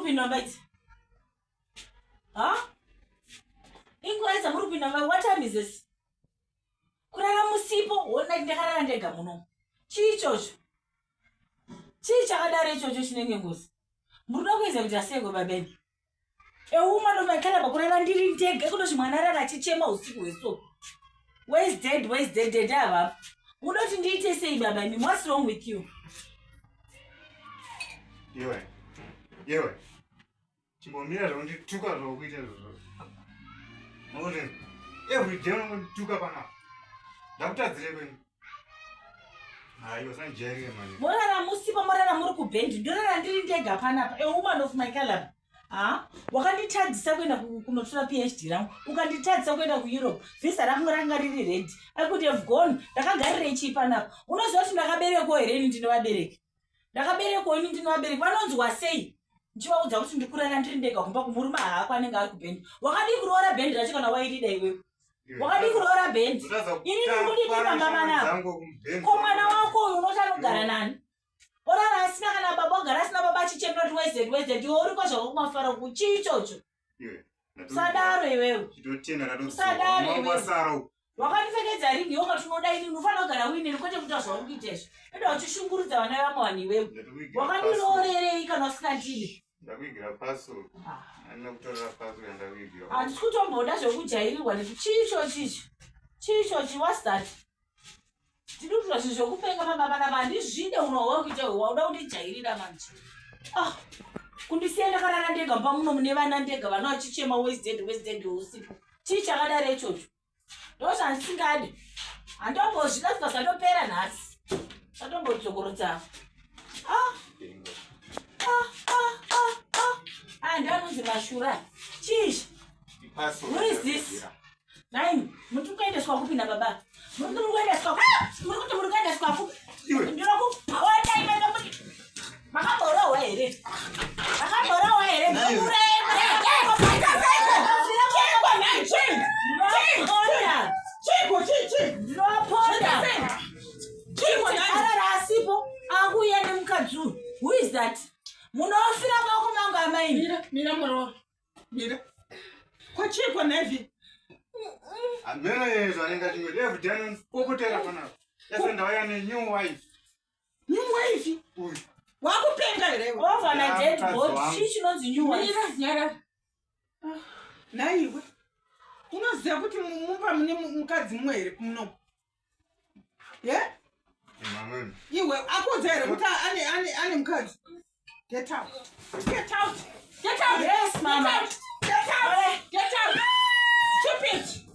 kupinda mumba idzi? Ha? Inguva dzamuri kupinda mumba, what time is this? Kurara musipo, whole night ndakarara ndega muno. Chii ichocho? Chii chakadaro ichocho chinenge ngozi? Muri kuda kuedza kuita seiko babeni? A woman of my caliber kurara ndiri ndega kutoti mwana arara achichema usiku hweso. Where is dad? Where is dad? Dad ava. Muda kuti ndiite sei baba imi? What's wrong with you? Iwe. Iwe. Chimbomira zvakundituka zvakuita izvozvo. Nokuti every day unongondituka panapa. Ndakutadzire kwenyu. Hayi usandijairire mani. Morara musipo morara muri kubhendi. Ndorara ndiri ndega panapa. A woman of my caliber. Ha? Wakanditadzisa kuenda kunotora PhD rangu. Ukanditadzisa kuenda kuEurope. Visa rangu ranga riri ready. I could have gone. Ndakagarirei chii panapa? Unoziva kuti ndakaberekwa here ini ndine vabereki? Ndakaberekwa ini ndine vabereki. Vanonzwa sei? Ndichivaudza kuti ndikurara ndiri ndega kumba kumurume haako anenge ari kubhendi. Wakadii kuroora bhendi racho kana wairida iwewe? Wakadii kuroora bhendi? Ini ndikudii pamba panapa? Ko mwana wako uyu unoti anogara nani? Orara asina kana baba, ogara asina baba achichemera kuti wezed wezed, iwe uriko zvako kumafaro uku. Chii ichocho? Usadaro iwewe. Usadaro iwewe. Wakandipfekedza ringi iwe ukati unoda inini, unofanira kugara uineni kwete kuita zvauri kuita izvi. Enda uchishungurudza vana vamwe vanhu iwewe. Wakandiroorerei kana usingandidi? Ndakuigira paso. Handina kutorera paso yandakuigira. Handisi kutomboda zvekujairirwa nekuti chii ichochi ichi? Chii ichochi? What's that? Ndinotura zvinhu zvekupenga pamba panapa handizvide unohwa kuita wauda kundijairira manje. Ah, kundisiya ndakarara ndega mumba muno mune vana ndega vana vachichema where's dad where's dad usiku. Chii chakadaro ichocho? Ndozvandisingadi. Handombozvida kubva zvatopera nhasi. Zvatombodzokorodzana. Ah. Ah, ah, ah, ah. Ah, ndanonzi mashura. Chii? Who is this? Nine, muri kuendeswa kupi nababa? Muri kuti muri kuendeswa kupi? Muri kuti muri kuendeswa kupi? Ndinokuponda iwe ndokuti makamborohwa here? Makamborohwa here? Ndinoponda. Ndinoponda. Arara asipo akuuya nemukadzi uyu. Who is that? Munofira maoko mangu amai. Mira, mira mwana Mira. Kwachii kwa nhai? Hameno zvanenge achingoti every day anopopotera panapa. Yese ndauya ne-new wife. New wife? Uyu. Wakupenga here iwe? Over my Yeah, dead mukadzi body. wangu. Chii chinonzi new wife? Mira, nyarara. Nhai iwe. Unoziva kuti mumba mune mukadzi mumwe here muno? Ye? Mamweni. Iwe akuudza here kuti ane ane ane mukadzi? Get out. Get out. Get out. Yes, mama. Get out. Get out. Get out. Stupid.